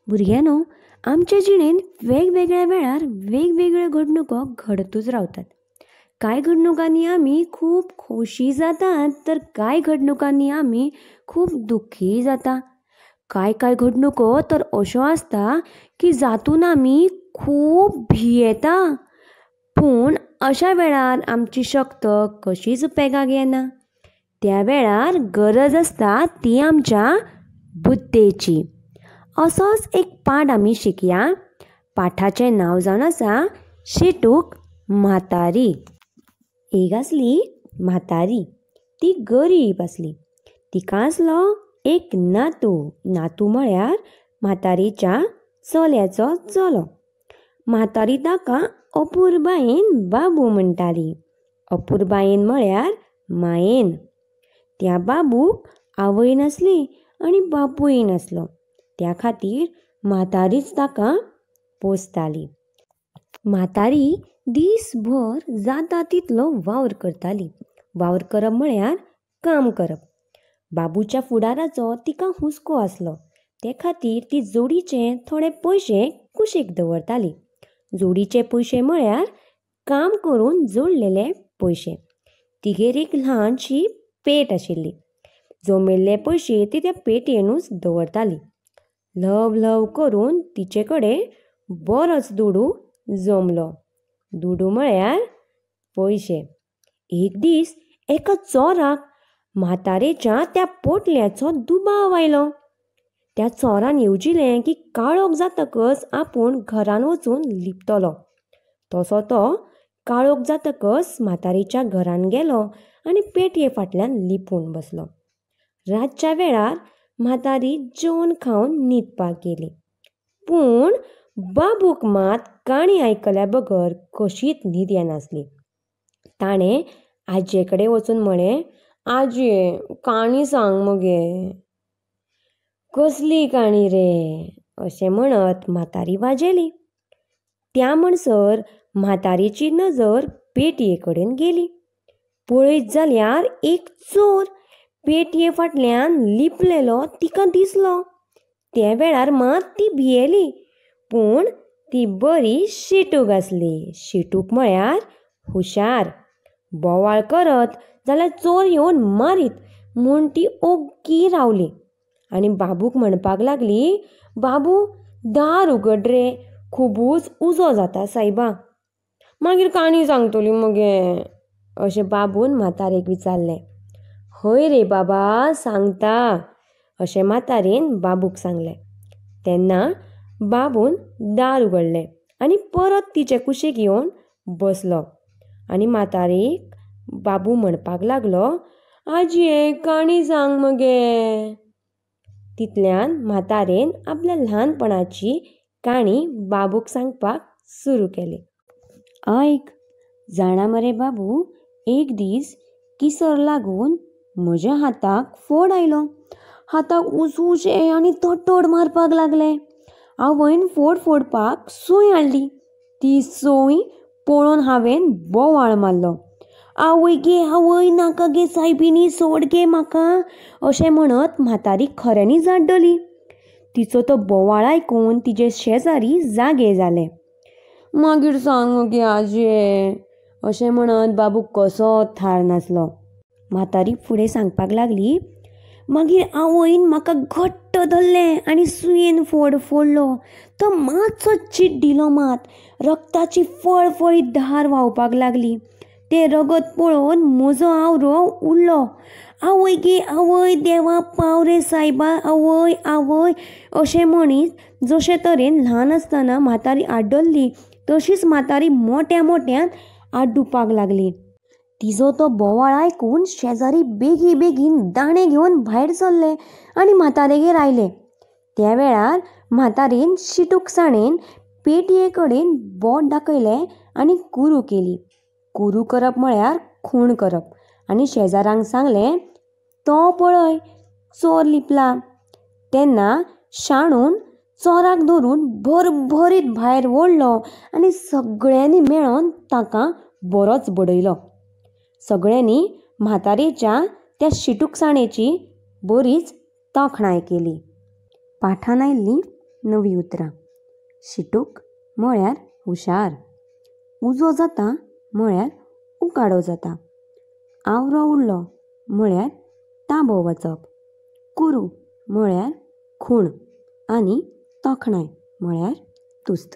भुरग्यांनो, आमचे जिणेंत वेगवेगळ्या वेळार वेगवेगळ्यो घडणुको घडतूच रावतात. कांय घडणुकांनी आमी खूब खोशी जातात तर कांय घडणुकांनी आमी खूब दुख्खी जाता. कांय कांय घडणुको तर अश्यो आसता की जातून आमी खूब भियेता, पूण अशा वेळार आमची शक्त कशीच उपेगाक येना. त्या वेळार गरज आसता ती आमच्या बुद्देची. असोच एक पाठ आमी शिकया. पाठाचें नांव जावन आसा शिटूक म्हातारी. एक आसली म्हातारी, ती गरीब आसली. तिका आसलो एक नातू. नातू म्हळ्यार म्हातारेच्या चल्याचो चलो. म्हातारी ताका अपुरबायेन बाबू म्हणटाली. अपुरबायेन म्हळ्यार मायेन. त्या बाबूक आवय नासली आनी बापूय नासलो. त्या खातीर म्हातारीच ताका पोसताली. म्हातारी दीसभर जाता तितलो वावर करताली. वावर करप म्हळ्यार काम करप. बाबूच्या फुडाराचो तिका हुस्को आसलो. ते खातीर ती जोडीचे थोडे पयशे कुशीक दवरताली. जोडीचे पयशे म्हळ्यार काम करून जोडलेले पयशे. तिगेर एक ल्हानशी पेट आशिल्ली. जमिल्ले पयशे ती त्या पेटयेनूच दवरताली. ल्हव ल्हव करून तिचे कडेन बरोच दुडू जमलो. दुडू म्हळ्यार पयशे. एक दीस एका चोराक म्हातारेच्या त्या पोटल्याचो दुबाव आयलो. त्या चोरान येवजिलें की काळोख जातकच आपूण घरान वचून लिपतलो. तसो तो काळोख जातकच म्हातारेच्या घरान गेलो आनी पेटये फाटल्यान लिपून बसलो. रातच्या वेळार म्हातारी जेवन खावन न्हिदपाक गेली. पूण बाबूक मात काणी आयकल्या बगर कशीच न्हीद येनासली. ताणें आजये कडेन वचून म्हळें, आजये, काणी सांग मगे. कसली काणी रे, अशें म्हणत म्हातारी वाजेली. त्या म्हणसर म्हातारेची नजर पेटये कडेन गेली. पळयत जाल्यार एक चोर पेटये फाटल्यान लिपलेलो तिका दिसलो. त्या वेळार मात ती भियेली, पूण ती बरी शिटूक आसली. शिटूक म्हळ्यार हुशार. बोवाळ करत जाल्यार चोर येवन मारीत म्हूण ती ओग्गी रावली आनी बाबूक म्हणपाक लागली, बाबू दार उगड रे, खुबूच उजो जाता सायबा. मागीर काणी सांगतली मगे, अशें बाबून म्हातारेक विचारलें. हय रे बाबा, सांगता, अशें म्हातारेन बाबूक सांगलें. तेन्ना बाबून दार उगडलें आनी परत तिचे कुशीक येवन बसलो आनी म्हातारेक बाबू म्हणपाक लागलो, आजये काणी सांग मगे. तितल्यान म्हातारेन आपल्या ल्हानपणाची काणी बाबूक सांगपाक सुरू केली. आयक जाणा मरे बाबू, एक दीस किसर लागून म्हज्या हाताक फोड आयलो. हाताक उसुशें आनी तडतड मारपाक लागलें. आवयन फोड फोडपाक सूय हाडली. ती सूय पळोवन हांवें बोवाळ मारलो. आवय गे आवय, नाका गे सायबिणी, सोड गे म्हाका, अशें म्हणत म्हातारी खऱ्यांनीच आड्डली. तिचो तो बोवाळ आयकून तिजे शेजारी जागे जाले. मागीर सांग मगे आजये, अशें म्हणत बाबू कसो थार नासलो. म्हातारी फुडें सांगपाक लागली, मागीर आवयन म्हाका घट्ट धरलें आनी सुयेन फोड फोडलो. तो मातसो चिड्डिलो मात, रक्ताची फळफळीत धार व्हांवपाक लागली. तें रगत पळोवन म्हजो आवरो उरलो. आवय गे आवय, देवा पाव रे सायबा, आवय आवय, अशें म्हणीत जशे तरेन ल्हान आसतना म्हातारी आड्डल्ली तशीच म्हातारी मोट्या मोट्यान आड्डुपाक लागली. तिजो तो बोवाळ आयकून शेजारी बेगी बेगीन दाणे घेवन भायर सरले आनी म्हातारेगेर आयले. त्या वेळार म्हातारेन शिटूकसाणेन पेटये कडेन बोट दाखयलें आनी कुरू केली. कुरू करप म्हळ्यार खूण करप. आनी शेजाऱ्यांक सांगलें, तो पळय चोर लिपला. तेन्ना शाणून चोराक धरून भरभरीत भायर ओडलो आनी सगळ्यांनी मेळोन ताका बरोच बडयलो. सगळ्यांनी म्हातारेच्या त्या शिटूकसाणेची बरीच तोखणाय केली. पाठान आयिल्ली नवीं उतरां. शिटूक म्हळ्यार हुशार. उजो जाता म्हळ्यार उकाडो जाता. आवरो उडलो म्हळ्यार ताबो वचप. कुरू म्हळ्यार खूण आनी तोखणाय म्हळ्यार तुस्त.